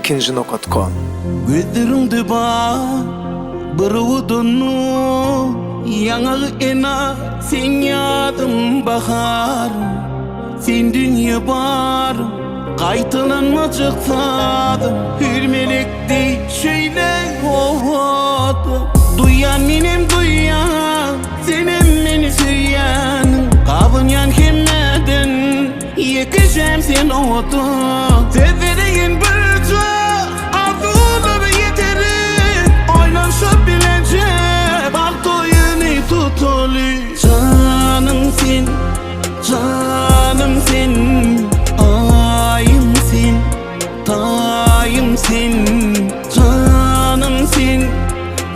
Ilkinji nokat kom. Gözleriňde bar bir owadan nur, Ýaňagy ena sen ýadym baharym, Sen dünýe barym, gaýtalanmajak sazym, Hür melek deý şeýle owadan. Duýýan menem duýýan, senem meni söýýäniň, Gabynýan hemmeden ýekejem sen owadan. Söz bereýin birje arzuwlara ýeteris, Oýlanşyp bileje bagt oýuny tutaly. Janym sen, janym sen, Aýym sen, taýym sen, Janym sen,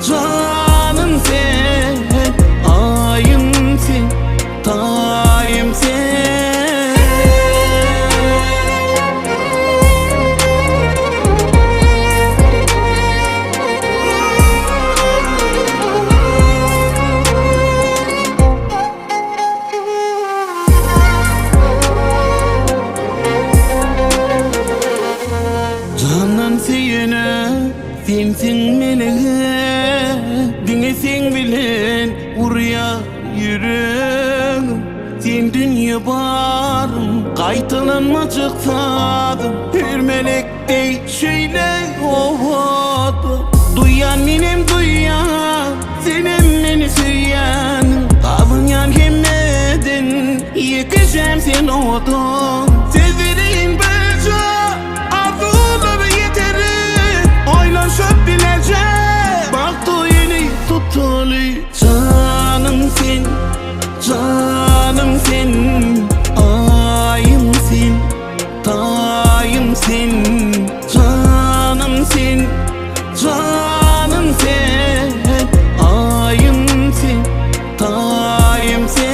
janym sen, Aýym sen, taýym sen. Jandan söýene sensiň melege, Diňe seň bilen urýar ýüregim. Sen dünýe barym, gaýtalanmajak sazym, Hür melek deý şeýle owadan. Duýýan menem duýýan, senem meni söýýäniň, Gabynýan hemmeden ýekejem sen owadan. Söz bereýin birje arzuwlara ýeteris, Oýlanşyp bileje bagt toýuny tutaly. Janym sen, janym sen, Aýym sen, taýym sen, Janym sen, janym sen, Aýym sen, taýym sen.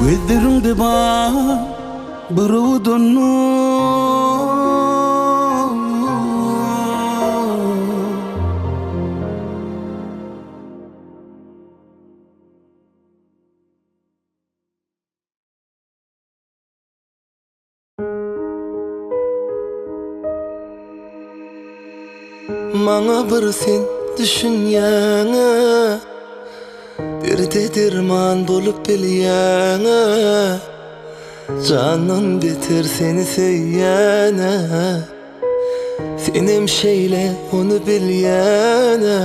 Gözleriňde bar bir owadan nur. Maňa bir sen düşünýäňä, Derde derman bolup bilýäňä, Jandan beter seni söýýänä, Senem şeýle ony bilýänä.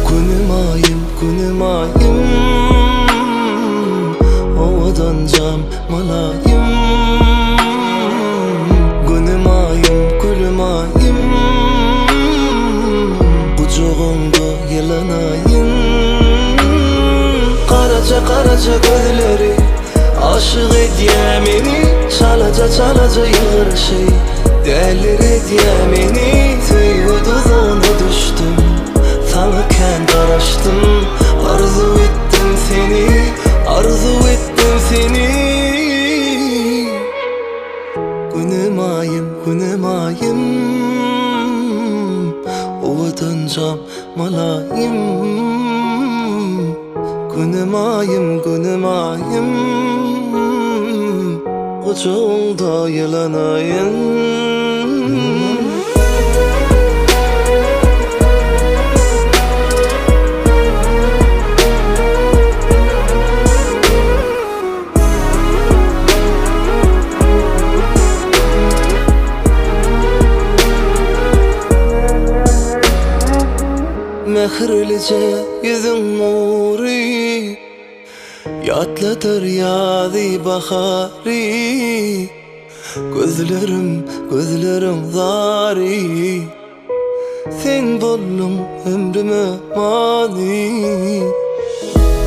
Günüm aýym, günüm aýym, Owadanjam mylaýym. Günüm aýym, gülüm aýym, Gujagyňda ýylanaýyn. Garaja garaja gözleri Aşyk edýä meni. Çalaja çalaja ýylgyryşy Däliredýä meni. Söýgi duzagyna düşdüm, Saňa kän garaşdym. Arzuw etdim seni, Arzuw etdim seni. Günüm aýym, günüm aýym, Owadanjam mylaýym. Günüm aýym, günüm aýym, Gujagyňda ýylanaýyn. Mähirlije ýüzüň nury, Ýatladar ýazy bahary. Gözlerim, gözleriň zary, Sen bolduň ömrüme many.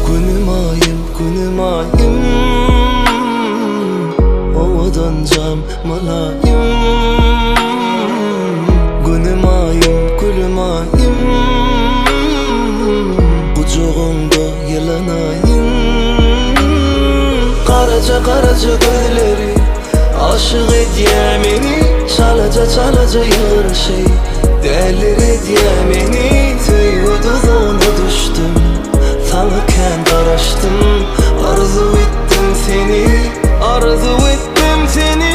Günüm aýym, günüm aýym, Owadanjam mylaýym. Günüm aýym, gülüm aýym, Gujagyňda ýylanaýyn. Garaja garaja gözleri Aşyk edýä meni Çalaja çalaja ýylgyryşy Däliredýä meni Söýgi duzagyna düşdüm Saňa kän garaşdym Arzuw etdim seni Arzuw etdim seni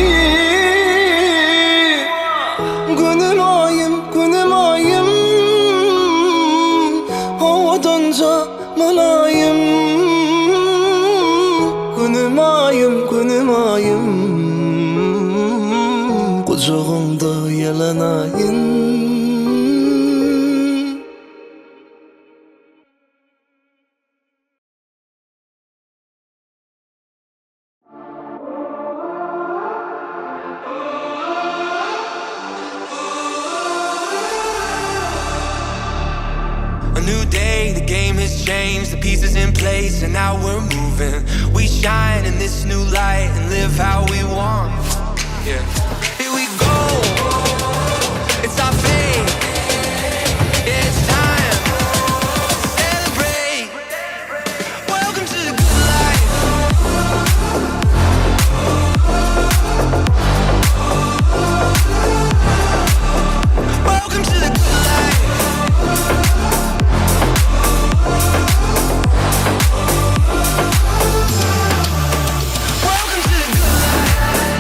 Günüm aýym günüm aýym Owadanja mylaýym Günüm aýym günüm aýym Gujagyňda ýylanaýyn. A new day, the game has changed, the pieces in place, and now we're moving. We shine in this new light and live how we want. Yeah. Here we go. It's our fate. It's time. Celebrate. Welcome to the good life. Welcome to the good life. Welcome to the good life.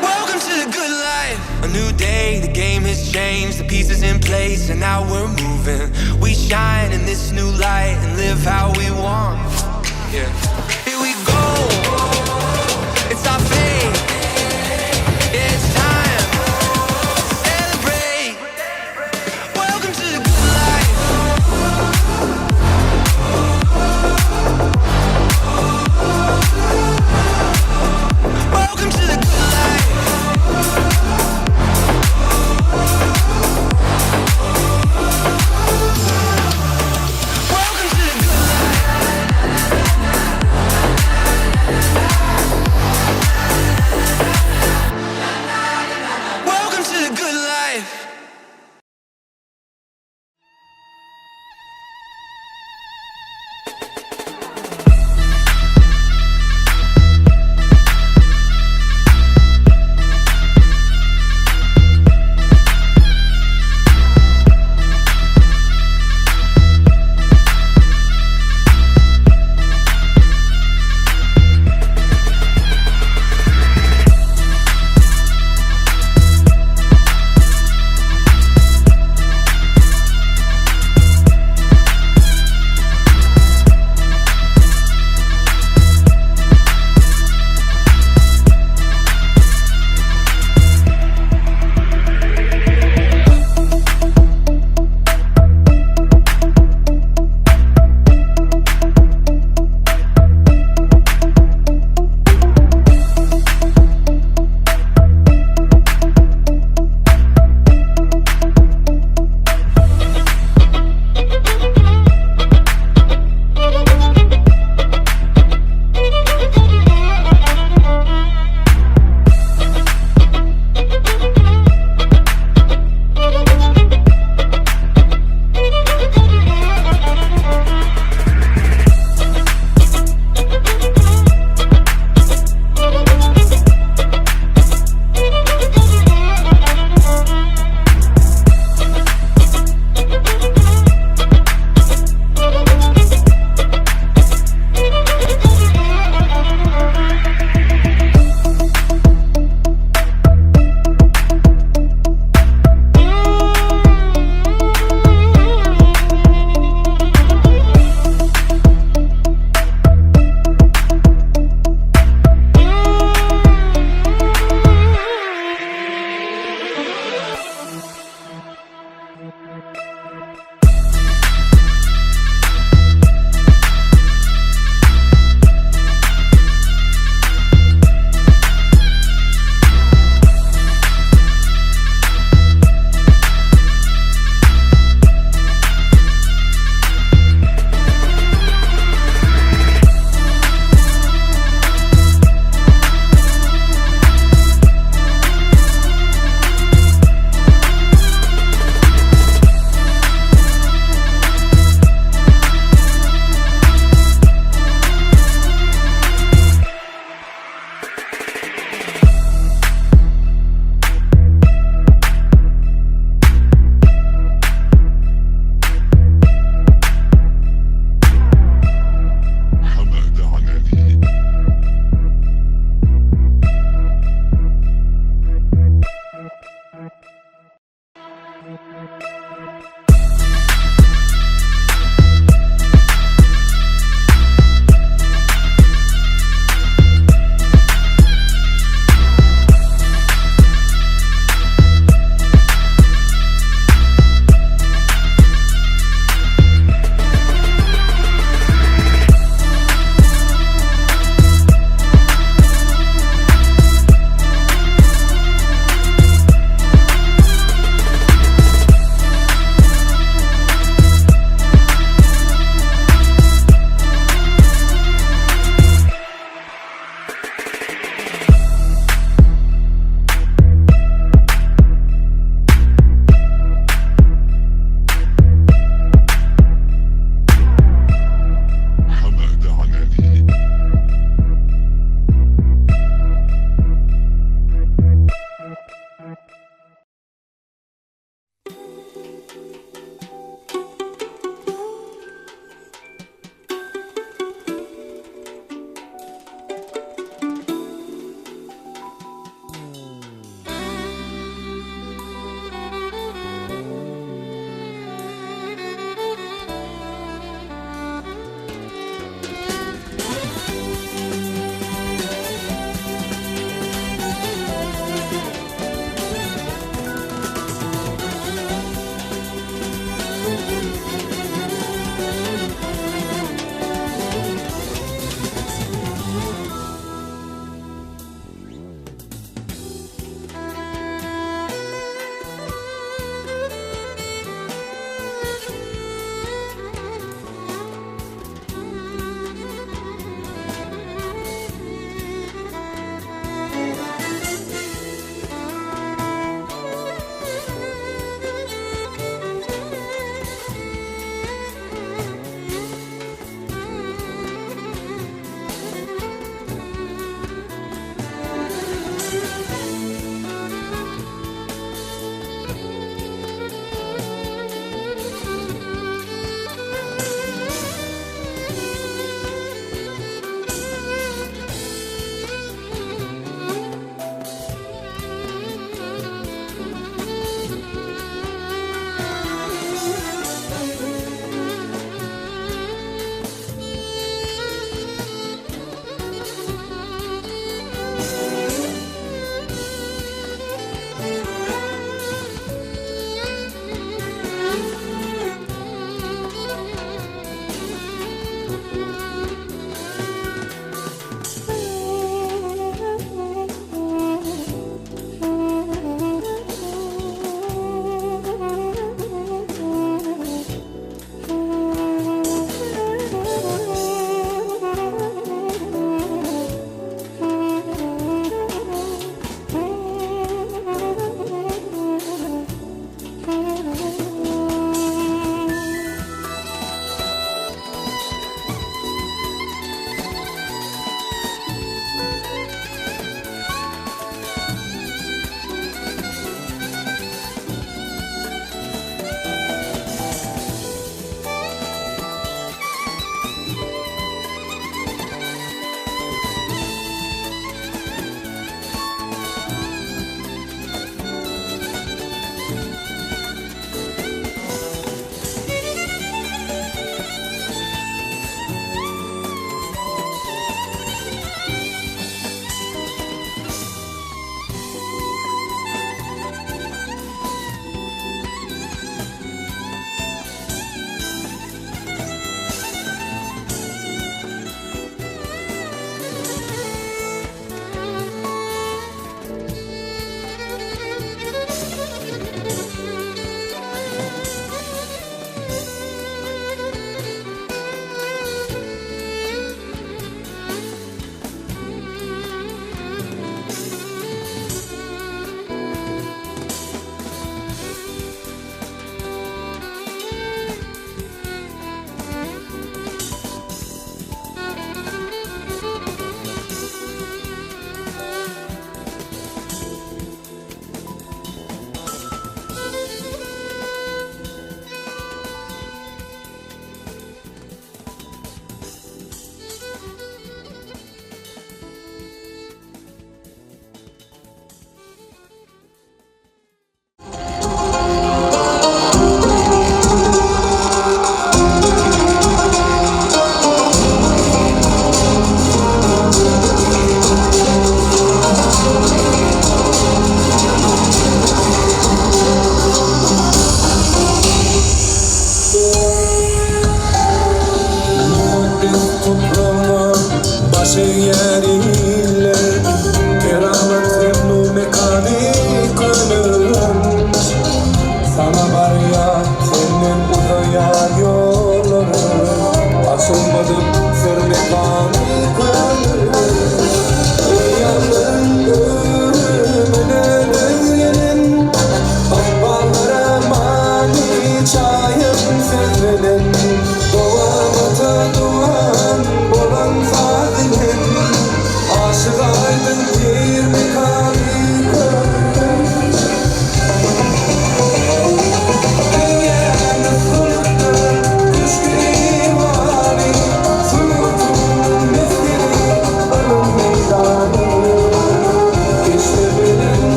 Welcome to the good life. A new day, the game has changed, the pieces in place, and now we're moving. We shine in this new light and live how we want. Yeah. Here we go. It's our fate. It's time. Celebrate. Welcome to the good life. Welcome to the good life. Welcome to the good life.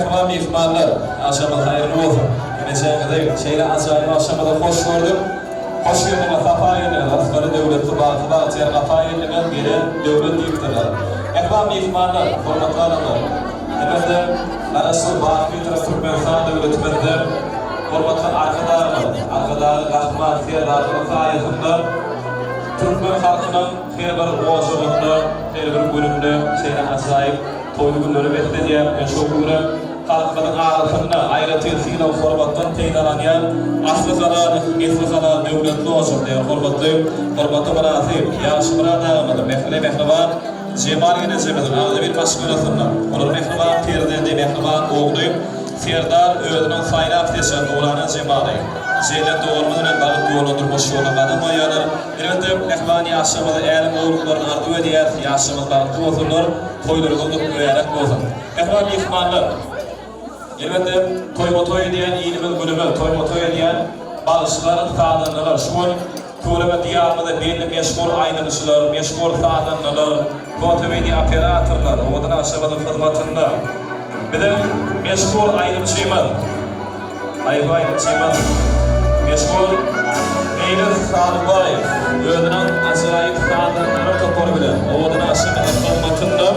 Mähriban myhmanlar, agşamyňyz haýyrly bolsun! Gelejäňizi şeýle ajaýyp agşamyza hoş gördük. Hoş geldiňiz, sapa geldiňiz, rysgaly döwletli, bagtly bagtyýar gapa geldiňiz, gelen döwlet diýipdirler. Mähriban myhmanlar, hormatly adamlar! Elbetde, Garaşsyz, baky Bitarap Türkmenistan döwletimizde hormatly Arkadagymyz, Arkadagly Gahryman Serdarymyzyň saýasynda türkmen halkynyň her bir ojagynda, her bir gününde şeýle ajaýyp toýly günlere beslenýär we şol güne halkymyzyň arasynda aýratyn sylag-hormatdan peýdalanýan asly halal, nesli halal döwletli ojak diýen hormatly, hormata mynasyp Ýagşymyrat agamyzyň mähirli mähriban Jemal gelejemiziň agzybir maşgalasynda, olar mähriban perzendi, mähriban ogly Serdar özüniň saýlap-seçen nurana Jemaly, Jeýlen doganymyz bilen bagyt ýoluna durmuş ýoluna gadam goýýarlar. Elbetde, mähriban ýaşlarymyza älem gowulyklaryny arzuw edýäris, ýaşlarymyz bagtly bolsunlar, toýlarymyz gutly-mübärek bolsun! Mähriban myhmanlar! Elbetde, toýma-toý edýän ilimiz-günümiz, toýma-toý edýän bagşylar, sazandalar şu gün Tüweleme Diýarymyzda belli meşhur aýdymçylar, meşhur sazandalar, foto-wideo operatorlar Owadan agşamyzyň hyzmatynda. Biziň meşhur aýdymçymyz, haýsy aýdymçymyz? Meşhur Meýlis Salybaýew özüniň ajaýyp sazandalar topary bilen Owadan agşamyzyň hyzmatynda.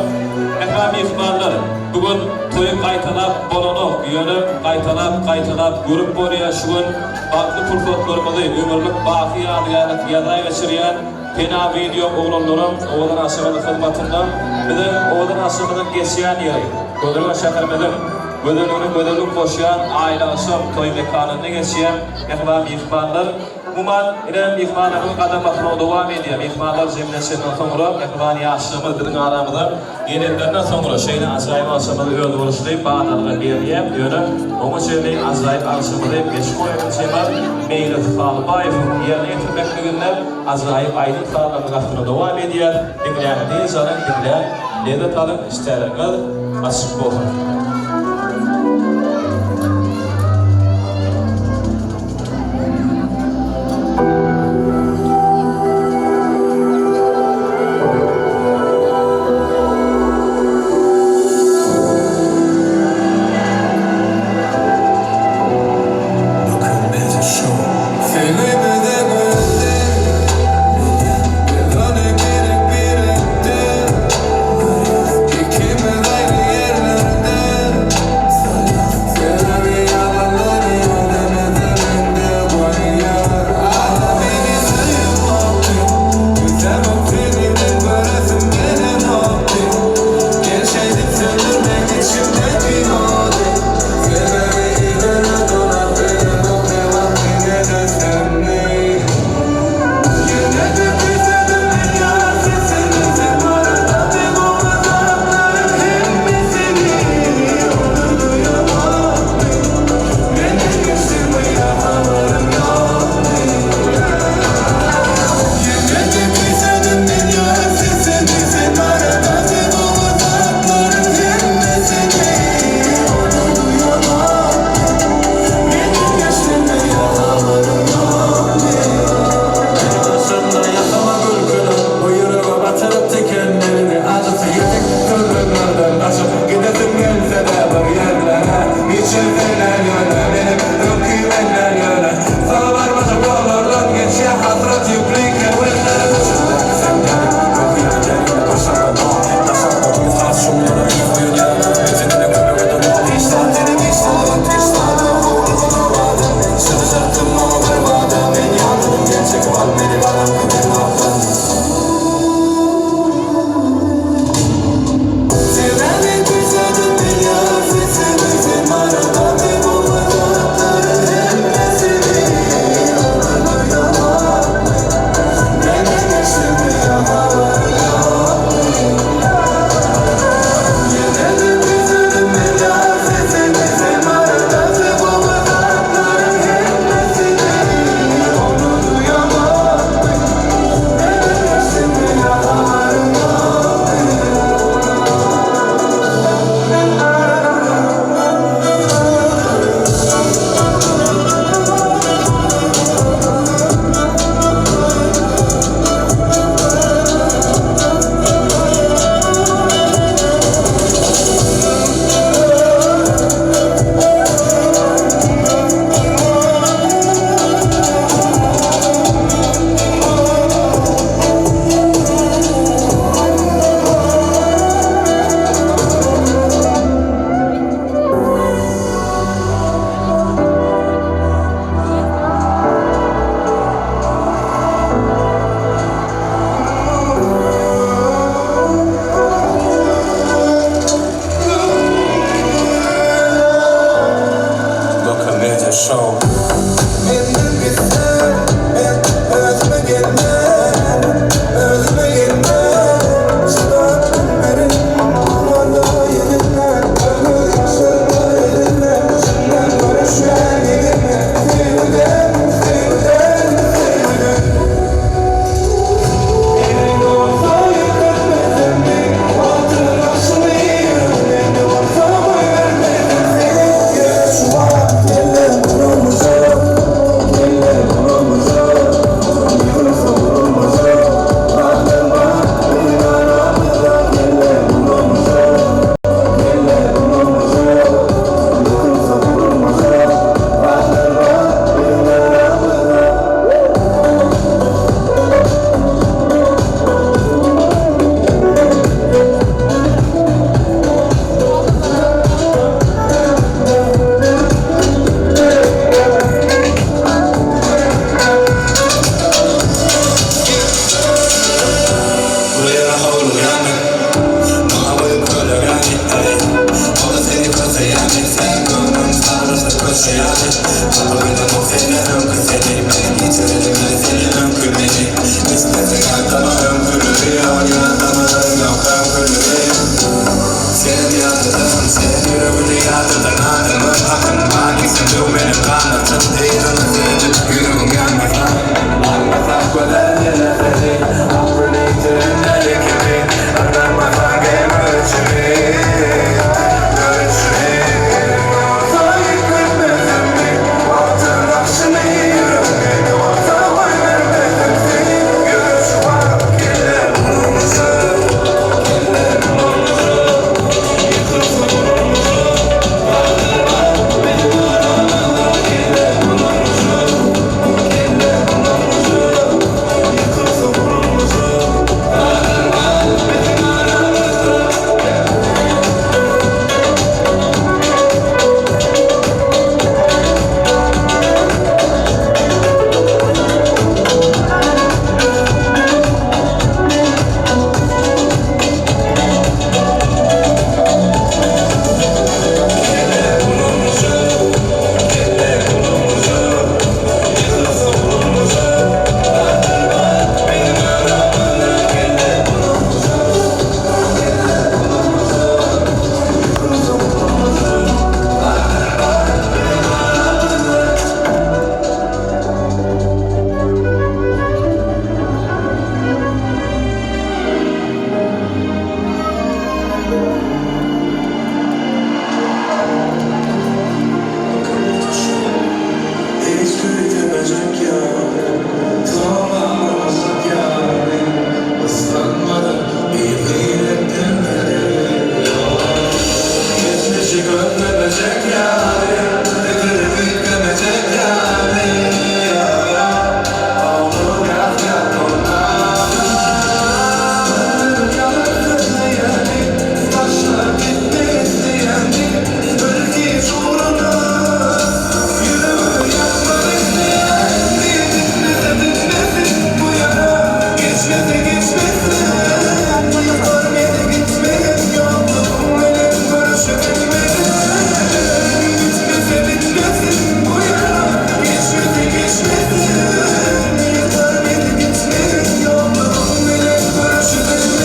Mähriban myhmanlar, bu gün toýy gaýtalap bolanok, ýöne gaýtalap gaýtalap görüp bolýar şu gün Bagtly pursatlarymyzy ömürlik baky ýadygärlik ýaza geçirýän Pena wideo oglanlaram Owadan aşygyň hyzmatynda Biziň Owadan aşygymyzyň geçýän ýeri Köneürgenç şäherimiziň gözelligine gözellik goşýan Aýly agşam toý mekanynda geçýän Mähriban myhmanlar Umuman ine myhmanlarymyz gadam basmagy dowam edýär Myhmanlar jemlenşenden soňra mähriban ýaşlarymyz biziň aramyza Gelenlerinden soňra şeýle ajaýyp agşamyzy özboluşly badalga berýär, ýöne oňa çenli ajaýyp agşamyzy meşhur aýdymçymyz Meýlis Salybaýewiň ýerine ýetirmekliginde ajaýyp aýdym-sazlarynyň astyna dowam edýär, diňläň dynç alyň, diňläň, lezzet alyň, işdäleriňiz açyk bolsun! show. Menden gitse men özüme gelmem Özüme gelmem Çydap bilmerin Duman-da ýelinme Ömür ýaşarda elinme Çyndan görüşmän ýelinme Söýgüden, söýgüden, söýgüden Meni bolsa ýükletmezem men Wagtyň agşamy ýüregimde bolsa goýbermezem seni Ýöne şu wagt kellem bulanmajak Kellem bulanmajak Ýykylsa vurulmajak Zatlar bar biziň aramyzda Kellem bulanmajak Kellem bulanmajak Ýykylsa vurulmajak Zatlar bar biziň aramyzda. Buraya howlugýarmy? Maňa goýup kölegäni, eý. O-da seni köseýärmi? Sen göwnüň sarylsa köşeýärmi? Kabul edemok seni öňki seni, Men ýitirelim seni öňki meni. Isleseň ýatlama öňküleri, Ol ýatlamalarym ýok öňküleri. Sen ýatladan, sen ýüregini ýatladan adamyň Hakyň bar diýsem döw meniň ganatym. Yzyňa seredip ýüregim ýanmasa, Almasa gözel ýene seni, Aklyny ýitirenler kimi, Ynanmasaň gel gör içimi, Gör içimi. Bolsa ýükletmezem men Wagtyň akşyny ýüregimde bolsa goýbermezem seni Ýöne şu wagt kellem bulanmajak Kellem bulanmajak Ýykylsa vurulmajak Zatlar bar biziň aramyzda Kellem bulanmajak Kellem bulanmajak Ýykylsa vurulmajak Zatlar bar biziň aramyzda. Hiç bitemejek ýaly, Tamamlanmajak ýaly, Yslanmadyk bir gyýretden Geçmişi gözlemejek ýaly, Pikiri üýtgemejek ýaly, Olur ýa bolmaz. Ömrüm ýalyp sözleýäni, Taşlap gitme isleýäni, Belki ugruna Ýüregimi ýakmak isleýäni, Bitmese bitmesin bu ýara, Geçmese geçmesin. Ýykar meni gitmegim, Ýoklugyň bilen görüşebilmedim. Bitmese bitmesin bu ýara, Geçmese geçmesin. Ýykar meni gitmegim, Ýoklugyň bilen görüşebilmedim.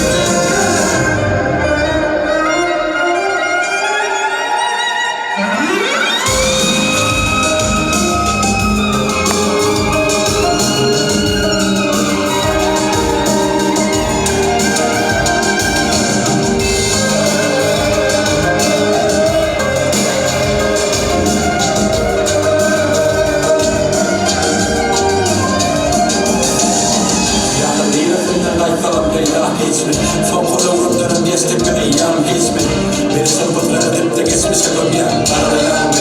Ýa-da niresinden gaýtsalam peýda hiçmi? Soňky döwrümdenem geçdikmi eýýäm hiçmi? Meni şylbyzlar edip-de geçmişe gömýäň, Garaýaň.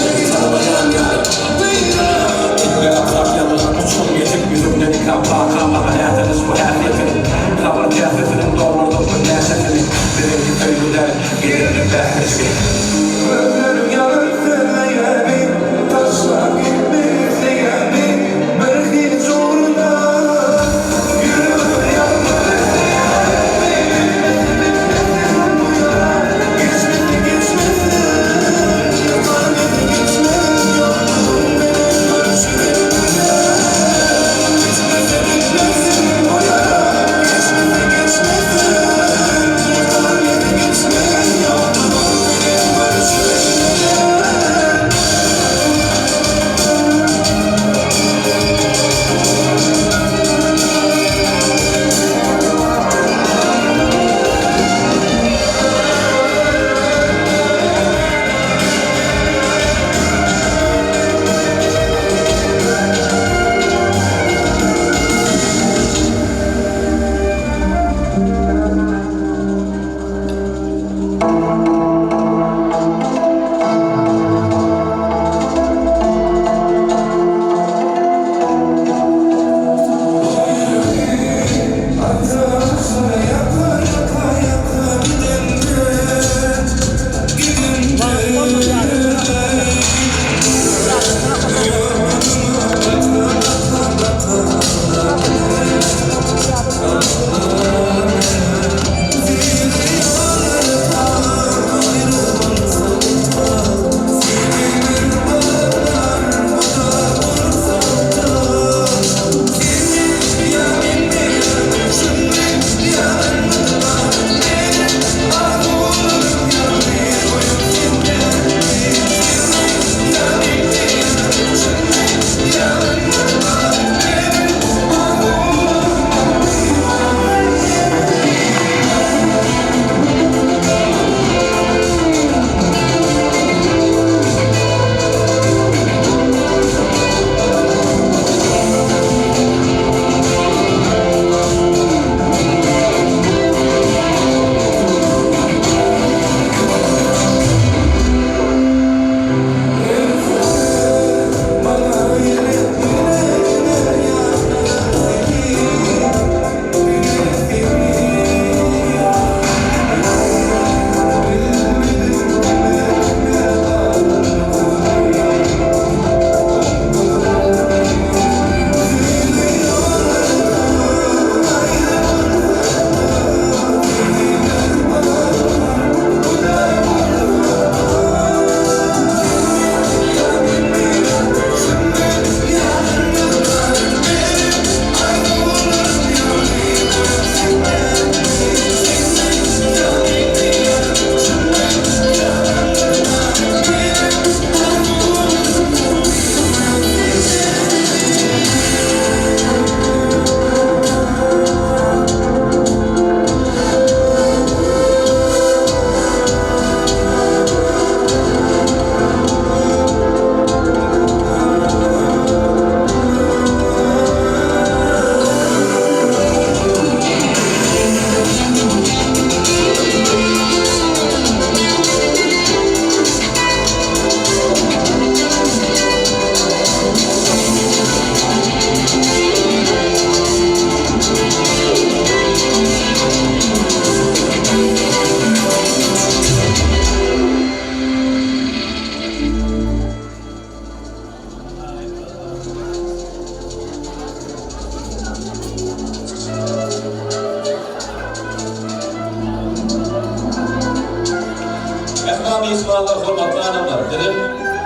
Biziň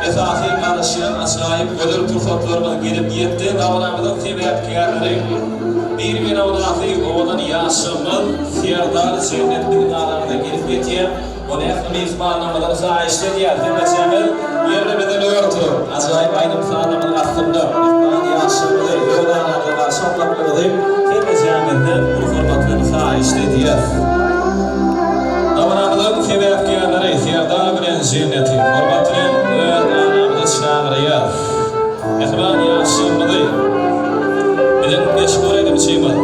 esasy garaşýan ajaýyp gözel pursatlarymyz gelip ýetdi. Dabaramyzyň sebäpkärleri, bir-birine mynasyp owadan ýaşlarymyz Serdar Jennet biziň aramyza gelip ýetýär. Ony ähli myhmanlarymyzdan haýyşt edýäris, hemmeçämiz ýerlerimizden ör turup, ajaýyp aýdym-sazlarymyzyň astynda myhman ýaşlarymyzy öz aramyzda garşy almaklygyňyzy hemmeçämizden uly hormat bilen haýyşt edýäris. Dabaramyzyň sebäpkärleri Serdar bilen Jenneti hormat bilen öz aramyza çagyrýarys. Mähriban ýaşlarymyzy biziň meşhur aýdymçymyz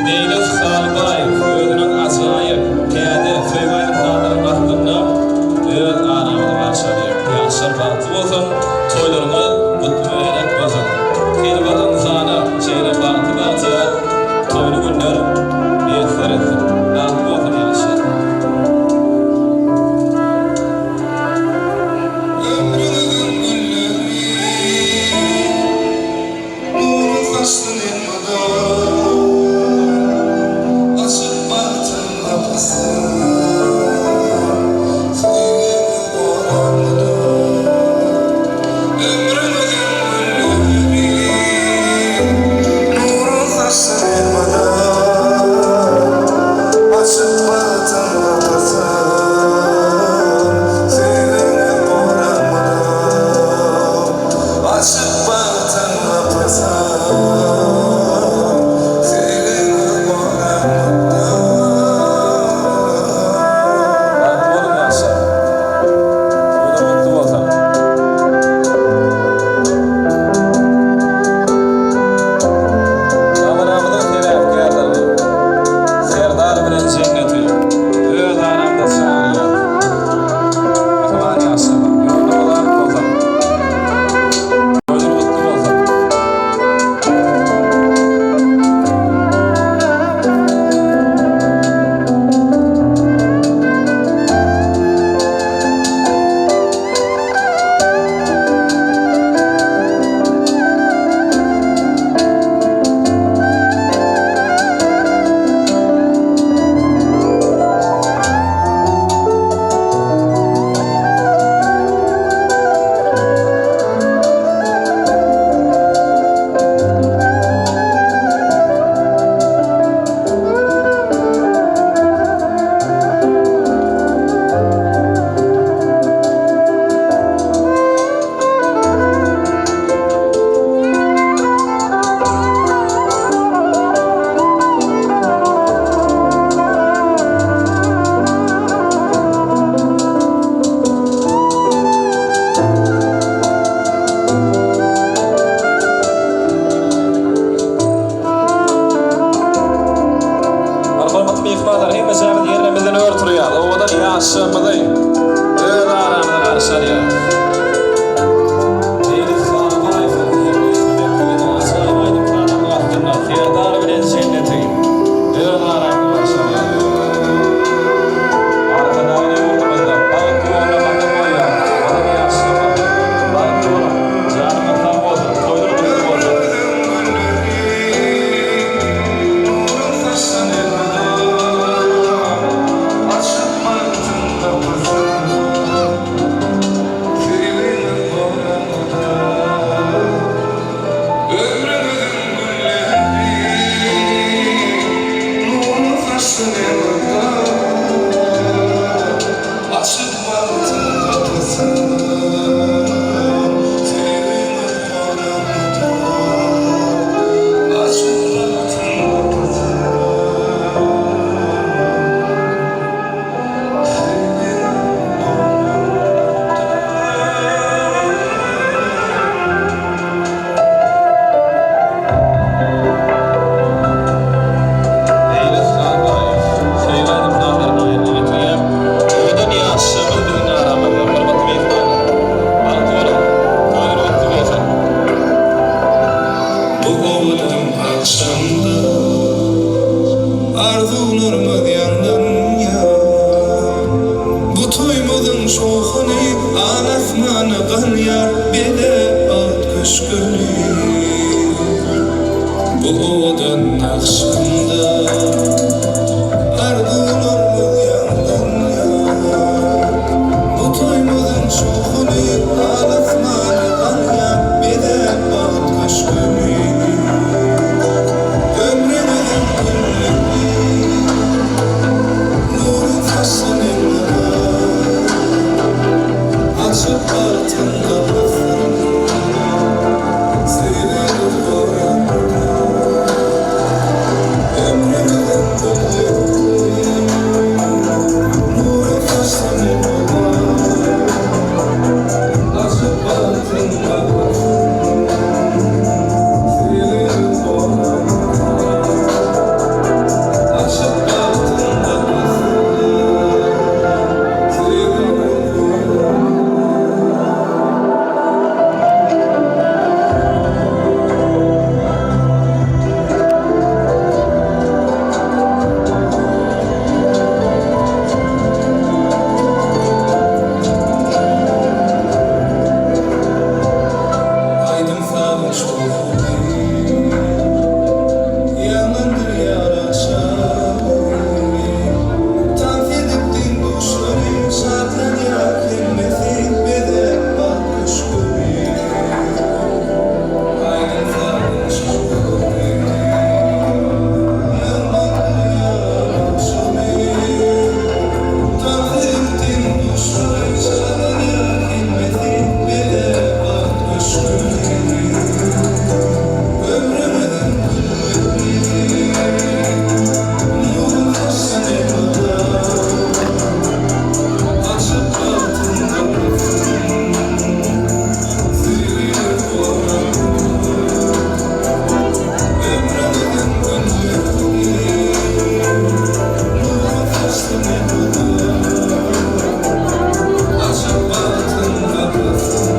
Meýlis Halbaýew özüniň ajaýyp täze söýgi aýdym-sazlarynyň astynda öz aramyzy garşy alýar. Ýaşlar bagtly bolsun, toýlaryňyz gutly-mübärek bolsun! Her bir ynsana şeýle bagty-bagtyýar toýly günler miýesser etsin! Bagtly bolsun ýaşlar! Ömrüňiziň gülleri Nurun saçsyn elmydam Açyp bagtyň gapysyn Söýgiňiz bolar mydam Ömrüňiziň gülleri Nurun saçsyn elmydam Açyp bagtyň gapysyn Söýgiňiz bolar mydam Açyp bagtyň gapysyn Söýgiňiz bolar mydam. Bagtly boluň ýaşlar. Toýlar gutly bolsun. Dabaramyzyň sebäpkärleri Serdar bilen Jenneti öz aramyza çagyrýarys. Mähriban ýaşlar, ýoluňyz ak bolsun. Toýlar gutly bolsun. Hormatly myhmanlar, hemmeçämiz ýerlerimizden ör turýarys. Owadan ýaşlarymyzy öz aramyzda garşy alýarys. Meýlis Halbaýewiň ýerine ýetirmek bilen ajaýyp aýdym-sazlarynyň astynda Serdar bilen Jenneti öz aramyzda garşy alýarys. Arkadagly ýurdumyzda bagt ýoluna gadam goýýan owadan ýaşlarymyz bagtly boluň, janyňyz sag bolsun, toýlar gutly bolsun! Nurun saçsyn elmydam, Açyp bagtyň gapysyn. Söýgiňiz bolar mydam, Ömrüňiziň gülleri. Nurun saçsyn elmydam, Açyp bagtyň gapysyn. Söýgiňiz bolar mydam, Açyp bagtyň gapysyn. Söýgiňiz bolar mydam. Meýlis Halbaýew, Söýgi aýdym-sazlaryny ýerine ýetirýär. Owadan ýaşlarymyz biziň aramyzda, hormatly myhmanlar. Bagtly boluň, toýlar gutly bolsun! Bu owadan agşamda Arzuwlarymyz ýaňlanýar. Bu toýumyzyň şowhuny Al-asmana galýar, Bezäp bagt köşgüni. Bu owadan agşamda Arzuwlarymyz ýaňlanýar. Bu toýumyzyň şowhuny. bagtyň gapysyn Söýgimiz goranka Ömrümiziň gülleri Nurun saçsyn elmydam Açyp bagtyň gapysyn Söýgimiz goranka Açyp bagtyň gapysyn Söýgimiz goranka. Aýdym-sazyň şowhuny Ýaňlandyrýar agşamy. Tans edip deň-duşlary, Şatlanýar hemmesi, Bezäp bagt köşgüni. Aýdym-sazyň şowhuny Ýaňlandyrýar agşamy. Tans edip deň-duşlary, Şatlanýar hemmesi, Bezäp bagt köşgüni. Ömrümiziň gülleri, Nurun saçsyn elmydam. Açyp bagtyň gapysyn, Söýgümiz goranka. Ömrümiziň gülleri, Nurun saçsyn elmydam. Açyp bagtyň gapysyn,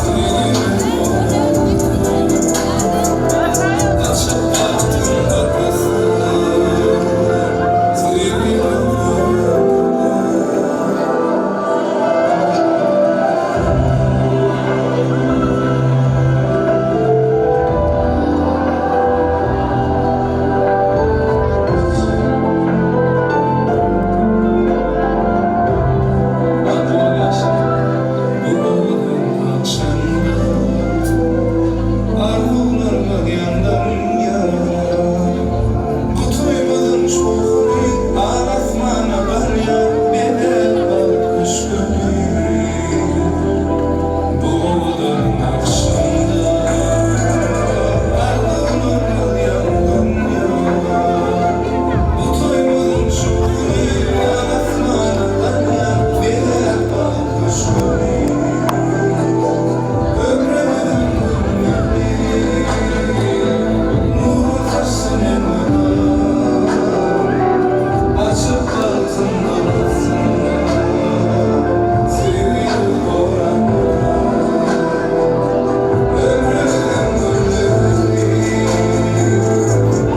Söýgümiz goranka. Açyp bagtyň gapysyn, Söýgümiz goranka. Bagtly boluň ýaşlar. Bu owadan agşamda Arzuwlarymyz ýaňlanýar. Bu toýumyzyň şowhuny Al asmana barýar, Bezäp bagt köşgüni. Bu owadan agşamda Arzuwlarymyz ýaňlanýar. Bu toýumyzyň şowhuny Al asmana barýar, Bezäp bagt köşgüni. Ömrümiziň günleri Nurun saçsyn elmydam. Açyp bagtyň gapysyn, Söýgimiz goranka. Ömrümiziň günleri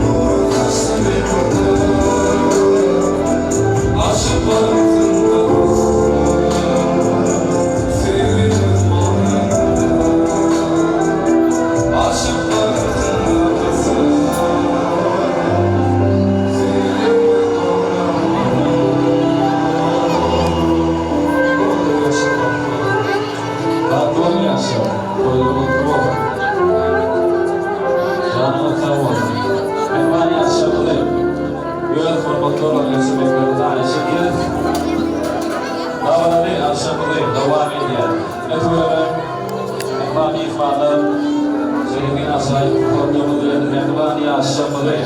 Nurun saçsyn elmydam. Açyp bagtyň gapysyn, Söýgimiz goranka. Açyp bagtyň gapysyn, Söýgimiz goranka. Bagtly boluň ýaşlar. Toýlar gutly bolsun. Janyňyz sag bolsun. Mähriban ýaşlarymyzy öz hormatly ornuna geçirmeklerini haýyş edýäris. Dabaraly agşamymyzy dowam edýär. Ine töwerege mähriban myhmanlar, şeýlekin ajaýyp pursatlarymyz bilen mähriban ýaşlarymyzy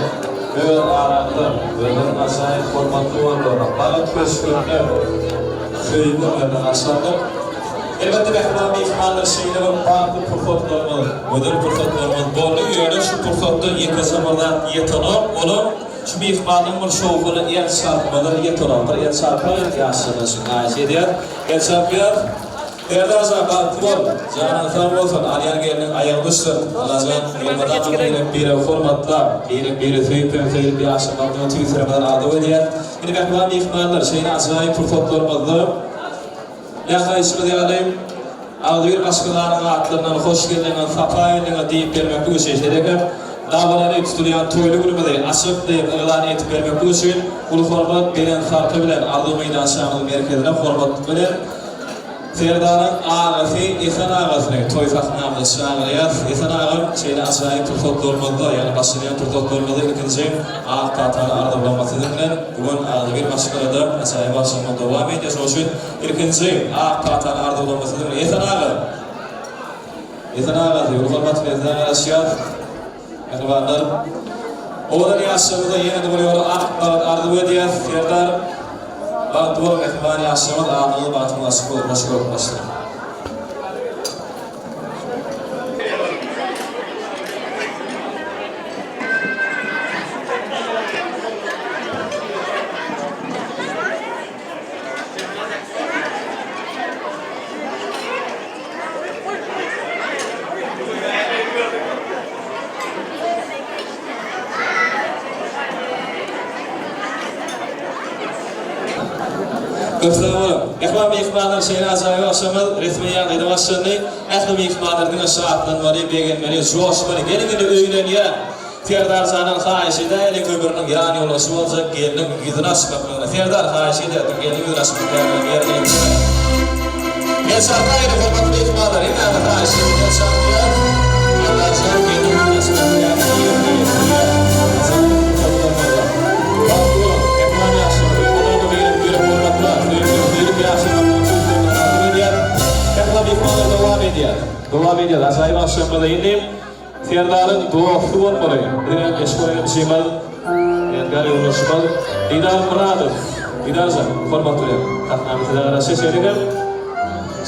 öz aramyzda özleriniň ajaýyp hormatly orunlaryna, bagt köşgünde söýgi günlerine garşyladyk. Elbetde mähriban myhmanlar şeýle bir bagtly pursatlarymyz, gözel pursatlarymyz boldy, ýöne şu pursatda ýekeje bir zat ýetenok, olam şu myhmanyň bir şowhuny el çarpmalar ýetenok, bir el çarpaýyň ýaşlardan şu haýyş edýäs, el çarpýas. Serdar jan bagtly bol, janyň sag bolsun, alýan gelniň aýagy düşsün, Allajan elmydama birek biregi hormatlap, birek biri söýüp hem söýülip ýaşamagyňyzy tüýs ýüregimizden arzuw edýäs. Indi mähriban myhmanlar şeýle ajaýyp pursatlarymyzda Ýaşaýşymyz ýaly, agzybir maşgalanyň atlaryndan hoş geldiňiz, sapa geldiňiz diýip bermeklik üçin, şeýle hem dabaraly tutulýan toýly günümizi açyk diýip yglan edip bermeklik üçin uly hormat, belent sarpa bilen Arzuw meýdançamyzyň merkezine hormat bilen. Serdaryň agasy Esen agasyny toý sahnamyza çagyrýas. Esen agam şeýle ajaýyp pursatlarymyzda, ýagny başlanýan pursatlarymyzda ilkinji ak patany arzuwlamak siziň bilen bu gün agzybir maşgalada ajaýyp agşamymyz dowam edýär. Şonuň üçin ilkinji ak patany arzuwlamak siziň bilen Esen aga! Esen agasy uly hormat bilen size garaşýas. Mähribanlar! Owadan ýaşlarymyza ýene-de bir ýola ak bagt arzuw edýäs. Serdar, bagtly boluň mähriban ýaşlarymyz, adyňyz bagtyňyz açyk bolsun, hoş gördük başlyk. Köp sag boluň. Mähriban myhmanlar, şeýle ajaýyp agşamyz resmi ýagdaýda başlandy. Ähli myhmanlar diňe şatlanmaly, begenmeli, joşmaly. Geliň indi öýlenýän Serdar janyň haýyş edäýeliň ömrüniň ýan ýoldaşy boljak gelniň ýüzüni açmaklygyny. Serdar haýyş edýär gelniň ýüzüni açmak ýagdaýyny ýerine ýetirme. El çarpaýyň hormatly myhmanlar hemmäňiz haýyş edip el çarpýas. Serdar jan gelniň ýüzüni açmak ýagdaýyny ýerine ýetirýär. Ajaýyp pursatlarymyzda. Bagtly boluň. Mähriban ýaşlar elmydama birek birek hormatlap, söýüp söýlüp ýaşamaklygy tüýs ýürekden arzuw edýär. Mähriban myhmanlar dowam edýär. Dowam edýär. Ajaýyp agşamymyzda indi Serdaryň dosty bolmaly. Biziň hem meşhur aýdymçymyz, ýadygär ýoldaşymyz Didar Myradow. Didarjan, hormat bilen sahnamyz size garaşýar. Şeýle hem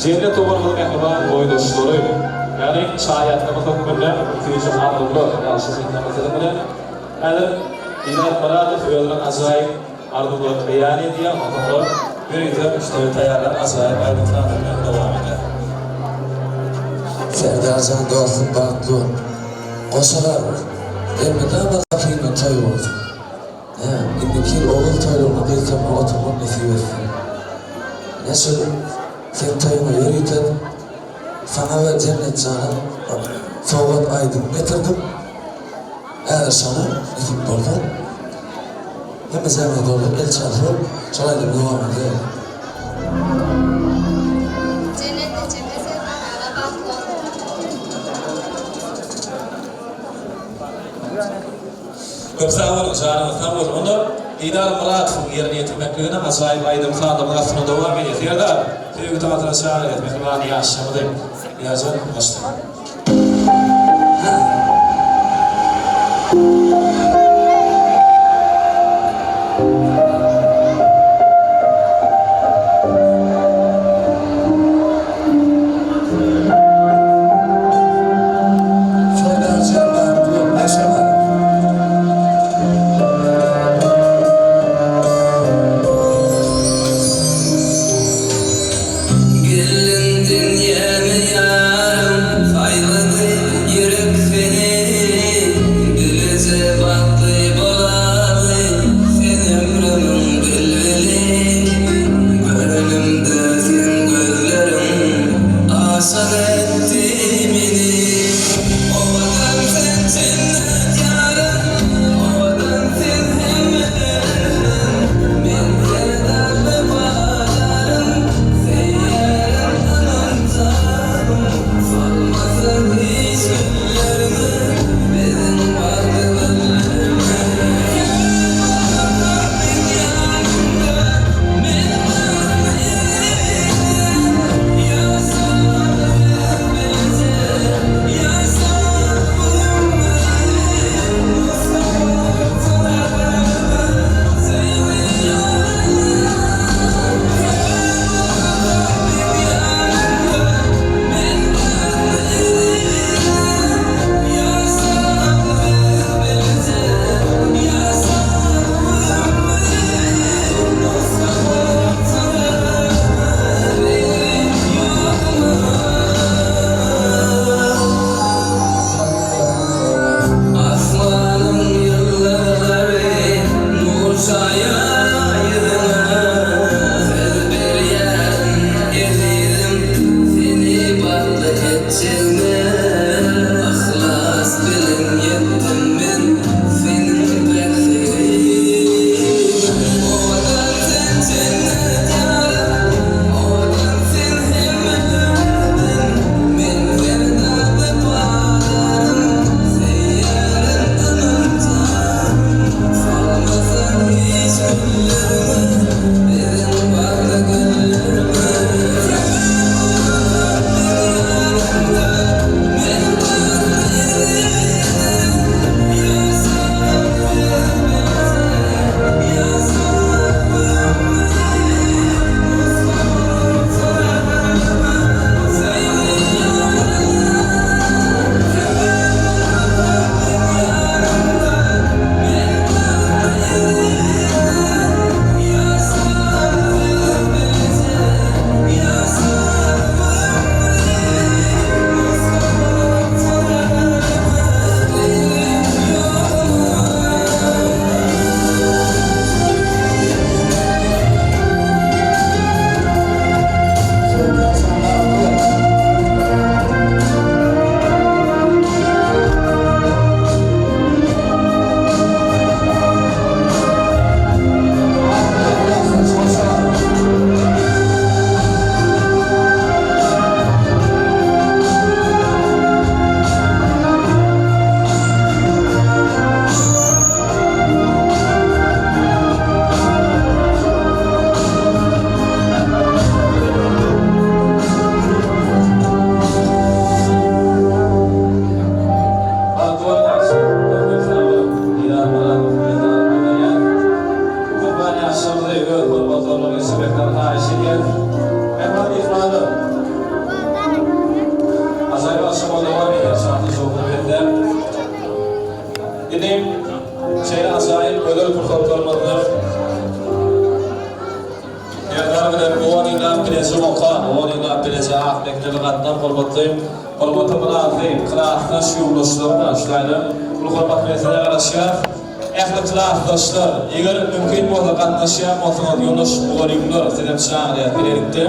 Jennet doganymyzyň mähriban boýdaşlary, ýagny şaýatlymyz hökmünde süýji arzuwlar ýagşy sahnamyz siziň bilen. Häzir Didar Myradow özüniň ajaýyp arzuwlaryny beýan edýär, onsoň olar ýörite müşderi taýýarlan ajaýyp aýdym-sazlar bilen dowam eder. Serdarjan dostum bagtly bol. Goşalar elmydama gapyňda toý bolsun. Hä, indiki ýyl ogul toýlaryna gyz tapyp oturmak nesip etsin. Ine şul seň toýuňa ýörite saňa we Jennetjana sowgat aýdym getirdim. Häzir şony nesip bolsa hemme jaýyňyz dolduryp el çalşyp şol aýdymy dowam edäýeli. Jennet ejeme Serdar aga bagtly bolsun. Köp sag boluň janyňyz sag bolsun onda Didar Myradowyň ýerine ýetirmekligine ajaýyp aýdym sazymyz astyna dowam edýär Serdar söýgi tagtyna çagyrýas mähriban ýaşlarymyzy Didarjan başla. Serdarjan bagtly bol ýaşa balam. Geldiň dünýäme ýarym, saýlady ýürek seni, Bileje. Biziň şeýle ajaýyp gözel pursatlarymyzda Serdar bilen on ýyllap bileje okan, on ýyllap bileje ak mekdebe gatnan hormatly, hormata mynasyp klasdaş ýoldaşlaryna şaýda uly hormat bilen size garaşýas. Ähli klasdaşlar, eger mümkin bolsa gatnaşýan bolsaňyz ýoldaş mugallymlar sizem çagyrýas bilelikde.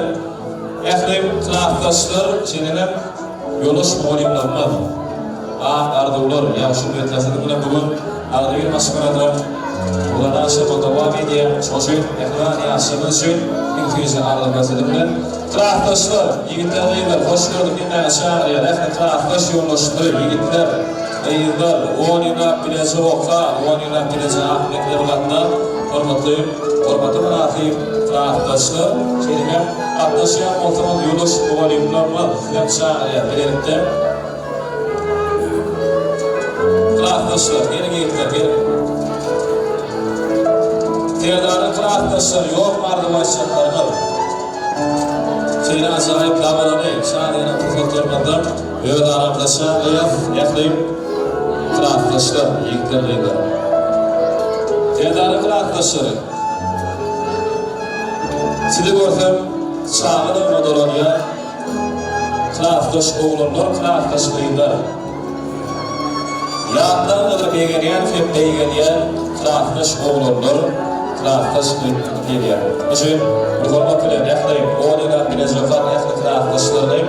Ähli klasdaşlar şeýle hem ýoldaş mugallymlarymyz. Ak arzuwlar, ýagşy niýetler siziň bilen bu gün agzybir maşgalada uzadan agşama dowam edýär. Şonuň üçin mähriban ýaşlarymyz üçin iň süýji arzuwlar siziň bilen. Klasdaşlar, ýigitler, gyzlar, hoş gördük hemmäňizi çagyrýar. Ähli klasdaş ýoldaşlary, ýigitler, gyzlar, on ýyllap bileje okan, on ýyllap bileje ak mekdebe gatnan hormatly, hormata mynasyp klasdaşlar, şeýle hem gatnaşýan bolsaňyz ýoldaş mugallymlarymyz sizem çagyrýar bilelikde. Klasdaşlar, geliň ýigitler, geliň. Serdaryň klasdaşlary ýokmy arzuw aýtjaklaryňyz? Şeýle ajaýyp dabaraly, şadyýana pursatlarymyzda öz aramyzda şaglaýas, ähli klasdaşlar, ýigitler, gyzlar. Serdaryň klasdaşlary, sizi görsem çagalygyma dolanýan. Klasdaş oglanlar, klasdaş gyzlar. Ýatlaryňyzy begenýän hem beýgelýän klasdaş oglanlar, klasdaş gyzlar gelýär. Üçin bir hormat bilen ähli on ýyllap bile jokan ähli klasdaşlaryny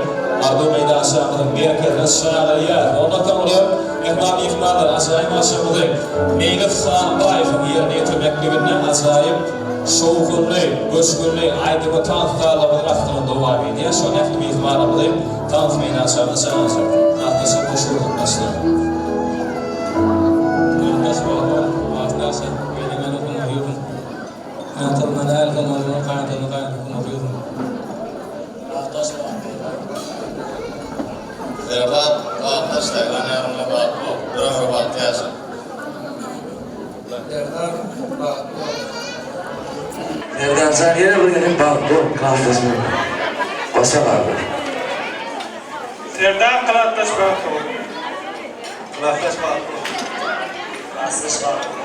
Arzuw meýdançamyzyň merkezine çagyrýar. Ondan soňra mähriban myhmanlar ajaýyp agşamymyzy Meýlis Hanbaýewiň ýerine ýetirmekliginde ajaýyp Şowhunly, göçgünli aýdymy tans sazlamyzyň astynda dowam edýär. Şonda ähli myhmanlarymyzy tans meýdançamyza çagyrjak. Atdaşa hoş gördük başlar. Atdaş bolsa, atdaşa meniň hem okyň. Ýatyrma däl soňuny gaýtadan gaýtadan okyň. Atdaş Serdar atdaş saýlan ýaryňda bagtly bol, bir ömür bagtly ýaşa. Serdar bagtly bol. Serdarjan ýene bir gezek bagtly bol klasdaş bol. Goşa galdy. Serdar klasdaş bagtly bol. Klasdaş bagtly bol. Klasdaş bagtly bol.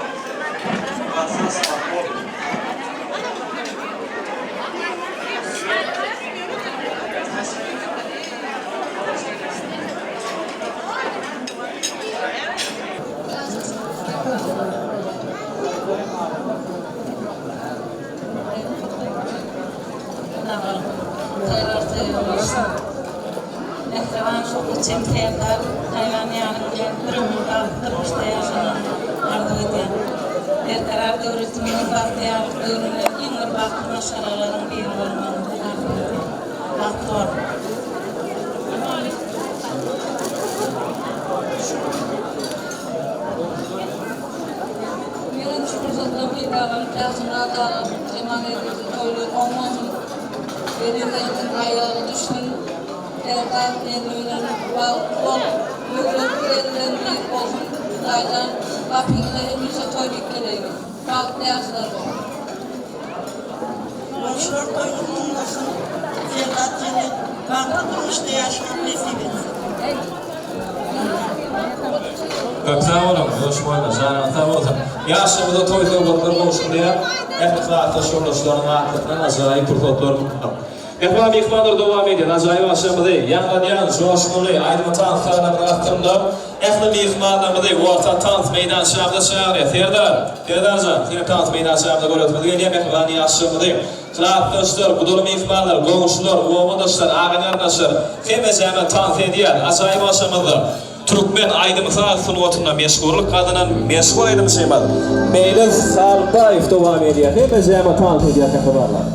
Klasdaş bagtly bol. Mähriban Şükürçem Serdar Taýlan ýanyň bilen bir ömür bagtly durmuşda ýaşamagyňy arzuw edýän. Berkarar döwletimiziň bagtyýarlyk döwründe iň bir bagtly maşgalalaryň biri bolmagyňyzy arzuw edýän. Bagtly boluň! Menem şu pursatdan peýdalanyp Ýagşymyrat agam Jemal ejesi toýlary oň bolsun, Gelinejeňiziň aýagy düşsün, Serdar gelni bilen bagtly bol, möhletli gelinleriň biri bolsun, Hudaýjan gapyňyza hemişe toý diýip geleýin, bagtly ýaşlar boluň. Goňşular toýuňyz oň bolsun, Serdar jennet bagtly durmuşda ýaşamak nesip etsin. Köp sag boluň, Goşmaýlar, janyňyz sag bolsun. Ýaşlarymyza toý sowgatlary gowşurylýar. Ähli klasdaş ýoldaşlaryň atlaryndan ajaýyp pursatlar. Mähriban myhmanlar dowam edýär. Ajaýyp agşamymyzy ýaňlanýan joşgunly aýdym-tans sazlarynyň astynda ähli myhmanlarymyzy orta tans meýdançamyza çagyrýar. Serdar, Serdarjan, seni tans meýdançamyzda göresimiz gelýär. Mähriban ýaşlarymyzy Klasdaşlar, gudaly myhmanlar, goňşular, obadaşlar, aga-garyndaşlar hemmejäme tans edýär. Ajaýyp agşamymyzda türkmen aýdym-saz sungatynda meşhurlyk gazanan meşhur aýdymçymyz Meýlis Salbaýew dowam edýär. Hemmejäme tans edýär mähribanlar.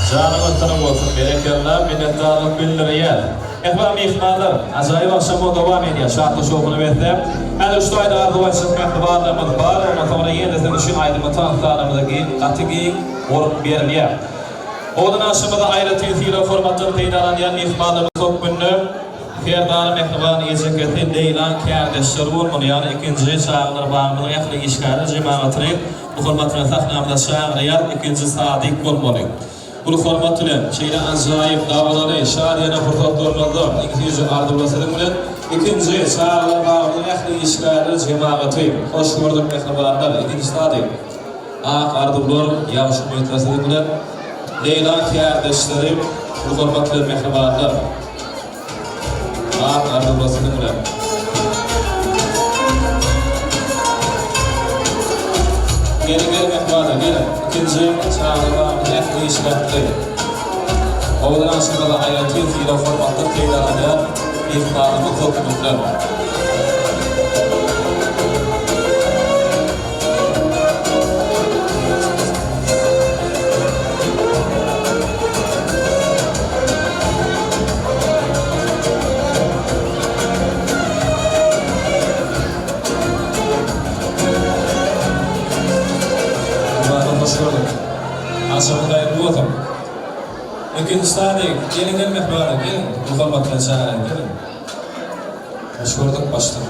Janyňyz sag bolsun, berekella, minnetdarlyk bildirýäs. Mähriban myhmanlar, ajaýyp agşamyz dowam edýär, şatlyk-şowhuna besläp. Häzir şu taýda arzuw aýtjak mähribanlarymyz bar, ondan soňra ýene-de siziň üçin aýdyma tans salamyza giň, gaty giň orun berilýär. Owadan agşamyzda aýratyn sylag-hormatdan peýdalanýan myhmanlarymyz hökmünde Serdara mähriban ejekesi Leýla kärdeşleri bolmaly, ýagny ikinji çagalar bagymyzyň ähli işgärler jemagatyny Bu hormat bilen sahnamyza çagyrýar ikinji Sadyk bolmaly. Uly hormat bilen şeýle ajaýyp, dabaraly, şadyýana pursatlarymyzda iň süýji arzuwlar siziň bilen ikinji çagalar bagymyzyň ähli işgärler jemagaty. Hoş gördük mähribanlar ikinji Sadyk. Ak arzuwlar, ýagşy umytlar siziň bilen. Leýla kärdeşleri uly hormat bilen mähribanlar. Ak arzuwlar siziň bilen. Geliň geliň mähribanlar geliň. Ikinji çagalar bagymyzyň ähli işgärleri. Owadan agşamlarda aýratyn sylag hormatdan peýdalanýan myhmanymyz hökmünde. Myhmanlar hoş gördük. Agşamyňyz haýyrly bolsun. Ikinji sadyk, geliň gel myhmanlar, geliň. Muhammet bilen çagalaň, geliň. Hoş gördük başlyk.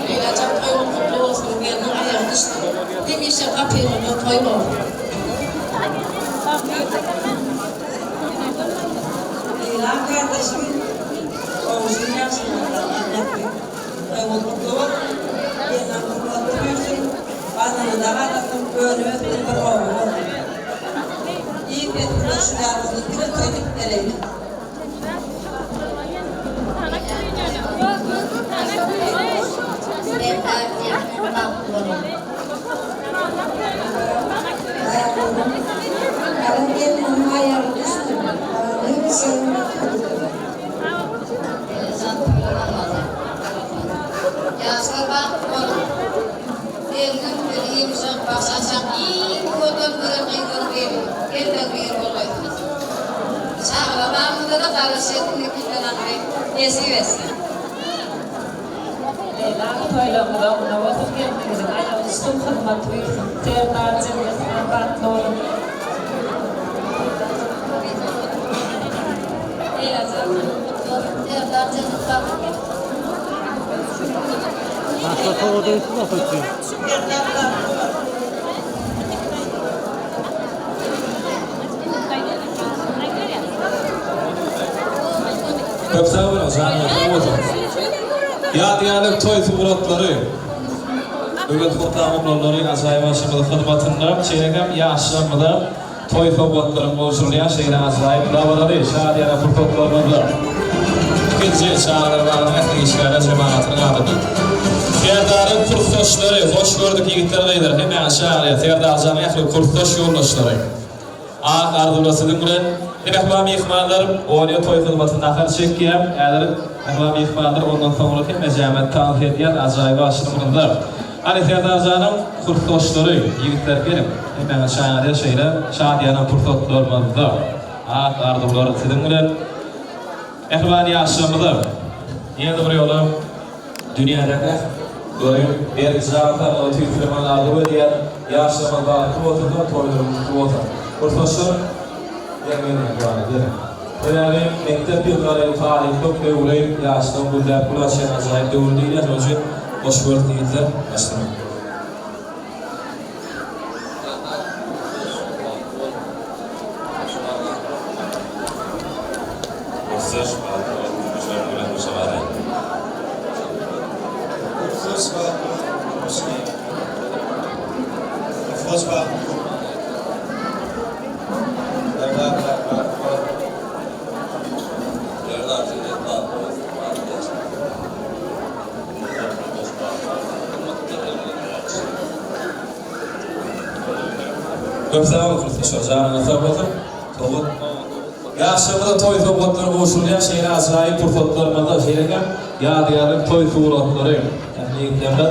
Leylajan toýuň gutly bolsun gelniň aýagy düşsün hemişe gapyňyzda toý bolsun. Leýla gardaşym goňşyň ýagşylygyndan aldatdy. Toýuňyz gutly bolsun, gelniň gurbatly büýsün, gazanyňyza galasyn, önüp ösgün bir oba bolsun. Iň pesinde şu ýaly diňe toý edip bereýin. Galan gelniniň aýagy düşsün, hemişe Ýaşlar bagtly boluň. Gelniň biri ýumşak, başarjaň, iň owadan gözel gyzlaryň biri, gelneň biri bolgaýsyňyz. Çagalar bagymyzda-da garaşýas indiki ýyldan aňry nesip etse. Leýla toýlaryňyz oňuna bolsun gelniňiziň aýagy düşsün hyzmat buýursun Serdar jennetine bagtly boluň. Leýlajan toýuň gutly bolsun Serdar jennet bagtly bolsun. Köp sag boluň, janyňyz sag bolsun. Ýadygärlik toý suratlary. Öwez Gurtlaň oglanlary ajaýyp agşamyzyň hyzmatynda, şeýle hem ýaşlarymyza toý sowgatlaryň gowşurylýan şeýle ajaýyp dabaraly, şadyýana pursatlarymyzda ikinji çagalar bagynyň ähli işgärler jemagatynyň adyndan Serdaryň kursdaşlary, hoş gördük ýigitler gyzlar, hemmäňizi çagyrýas, Serdarjanyň ähli kursdaş ýoldaşlary. Ak arzuwlar siziň bilen. Indi mähriban myhmanlar Olýa toý hyzmaty nahar çekýär. Häzir mähriban myhmanlar ondan soňra hemmejäme tans edýäs ajaýyp agşamymyzda. Hany Serdarjanyň kursdaşlary ýigitler geliň. Hemmäňizi çagyrýas şeýle şadyýana pursatlarymyzda. Ak arzuwlar siziň bilen. Mähriban ýaşlarymyza ýene-de bir ýola Dünýädäki doýum, berk jan saglygy tüýs ýüregimden arzuw edýän. Ýaşlarymyz bagtly bolsun-da, toýlarymyz gutly bolsun. Kursdaşlar, geliň gelin mähribanlar, geliň. Sebäbi mekdep ýyllary talyplyk döwri ýaşlygyň gülläp gül açýan ajaýyp döwri diýilýär. Şonuň üçin hoş gördük ýigitler. Başlaň. Kursdaş bagtly bol, guşlaryň bilen guşa baraý. Kursdaş bagtly bol, hoş gel. Kursdaş bagtly bol. Köp sag boluň kursdaşlar, janyňyz sag bolsun. Sowgat Ýaşlarymyza toý sowgatlary gowşurylýar, şeýle ajaýyp pursatlarymyzda şeýle hem ýadygärlik toý suratlary ähli ýigitlerimiz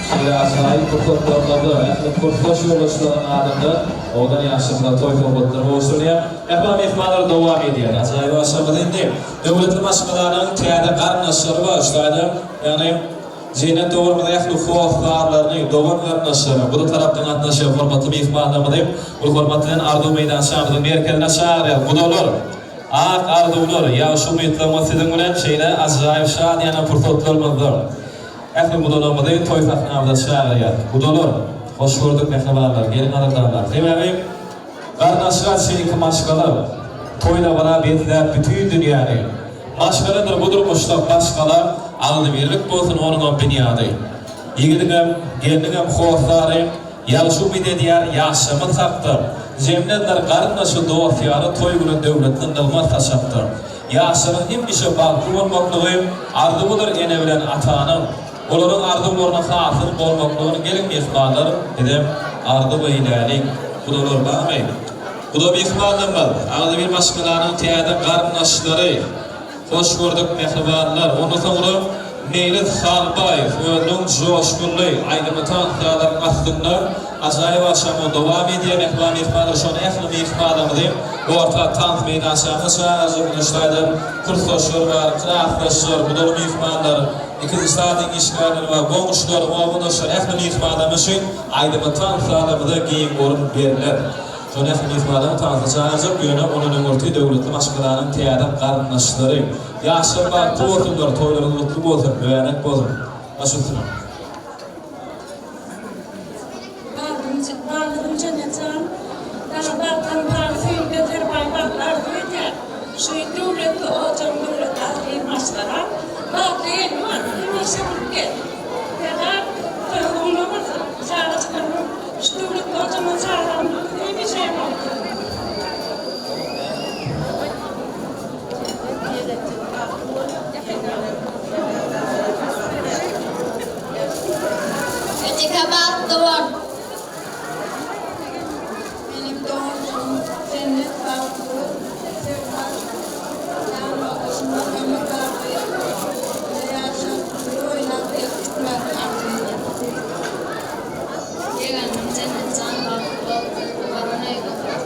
şeýle ajaýyp pursatlarymyzda ähli kursdaş ýoldaşlarynyň adyndan owadan ýaşlarymyza toý sowgatlary gowşurylýar. Mähriban myhmanlar dowam edýär. Ajaýyp agşamymyz indi döwletli maşgalanyň täze garyndaşlary bar şu taýda, ýagny Jennet doganymyzyň ähli hossarlaryny, dogan-garyndaşlaryny, gury tarapdan gatnaşýan hormatly myhmanlarymyzy uly hormat bilen Arzuw meýdançamyzyň merkezine çagyrýarys. Gudalar, ak arzuwlar, ýagşy umytlarymyz siziň bilen şeýle ajaýyp şadyýana pursatlarymyzda ähli gudalarymyzy toý sahnamyza çagyrýarys. Gudalar, hoş gördük mähribanlar, geliň gadyrdanlar. Sebäbi Garyndaşlar seňki maşgala, Toý-dabara besläp bütin dünýäni. Maşgaladyr bu durmuşda baş gala, Agzybirlik bolsun onuňam binýady. Ýigidiňem, gelniňem hossary, Ýagşy umyt edýär ýaşamyz hakda. Jemlendir garyndaşy, dost-ýary Toý güni döwletli nygmat saçakda. Ýaşlaryň hemişe bagtly bolmaklygy Arzuwydyr ene bilen atanyň. Olaryň arzuwlaryna hasyl bolmaklygyny geliň myhmanlar bizem arzuw eýläliň. Gudalar barmy? Guda myhmanlarymyz, agzybir maşgalanyň täze garyndaşlary, hoş gördük mähribanlar. Ondan soňra Meýlis Halbaýew özüniň joşgunly aýdymy tans sazlarynyň astynda ajaýyp agşamyny dowam edýär. Mähriban myhmanlar şonda ähli myhmanlarymyzy orta tans meýdançamyza çagyrjak. Ine şu taýda kursdaşlar bar, klasdaşlar, gudaly myhmanlar. Ikinji sazyň işgärleri we goňşular, obadaşlar, ähli myhmanlarymyz üçin aýdyma tans zalymyzda giň orun berler. Şonda ähli myhmanlaryň tansa çagyrjak, ýöne ondan öňürti döwletli maşgalanyň täze garyndaşlary. Ýaşlar bagtly bolsunlar, toýlaryňyz gutly bolsun, mübärek bolsun! Baş üstüne. Baldym Jennet jan, saňa bagtdan paý, söýgüden serpaý bagtly arzuw edýän. Şu döwletli ojagyň döwletli ahli maşgala bagtly gelni bar, hemişe bolup gel. Serdar, toýuň oňuna bolsun, çagajyklaryň şu döwletli ojagyň çagalaryň hemişe bagtly bolsun. Ejeke bagtly bol. Meniň doganjygym Jennet bagtly bol. Serdar jan ýoldaşym ömür baky bile ýaşap, gül oýnap gelip gitmegini arzuw edýän. Ýegenim Jennet jan bagtly bol. Gurban öýde otur.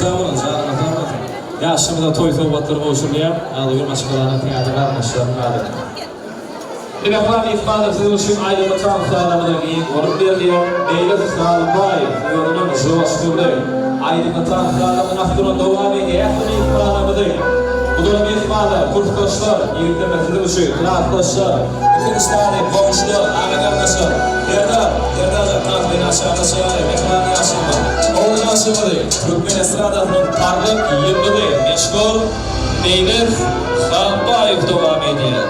Sag boluň, janyňyz sag bolsun. Ýaşymyza toý sowgatlary gowşurylýar. Agzybir maşgalanyň täze garyndaşlarynyň adyna. Mähriban myhmanlar siziň üçin aýdymy tans salamyna giň orun berilýär. Meýlis Halymbaýew özüniň joşgunly aýdymy tans salamyny astyna dowam edýär. Ähli myhmanlarymyzy, gudaly myhmanlar, kursdaşlar, ýigitlerimiz siziň üçin, klasdaşlar, Ikinji sany, goňşular, aga-garyndaşlar, Serdar, Serdarjan tans meni aşagyna çykaray, mähriban ýaşulymyz. Owadan agşamyzy türkmen estradasynyň parlak ýyldyzy, meşhur Meýlis Halbaýew dowam edýär.